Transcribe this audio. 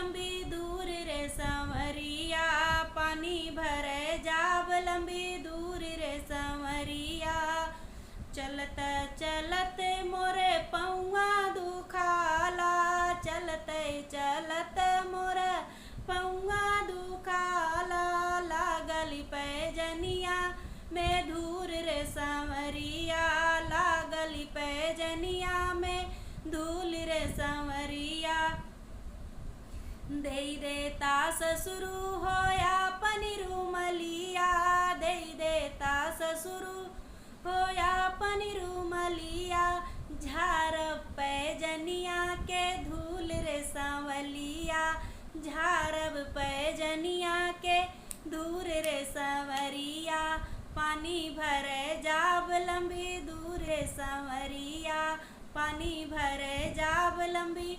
लंबी दूर रे संवरिया, पानी भरे जाब लंबी दूर रे संवरिया। चलत चलत मोरे पौआ दुखाला, चलत चलत मोरे पौआ दुखाला। लागल पैजनिया में धूर रे संवरिया, लागल पैजनिया में धूल रे संवरिया। दे देता ससुरु होया पनीरू मलिया, दे देता ससुरु होया पनीरू मलिया। झार पैजनिया के धूल रे संवलिया, झारब पैजनिया के धूल रे संवरिया। पानी भरे जाब लंबी दूर रे संवरिया, पानी भरे जाब लंबी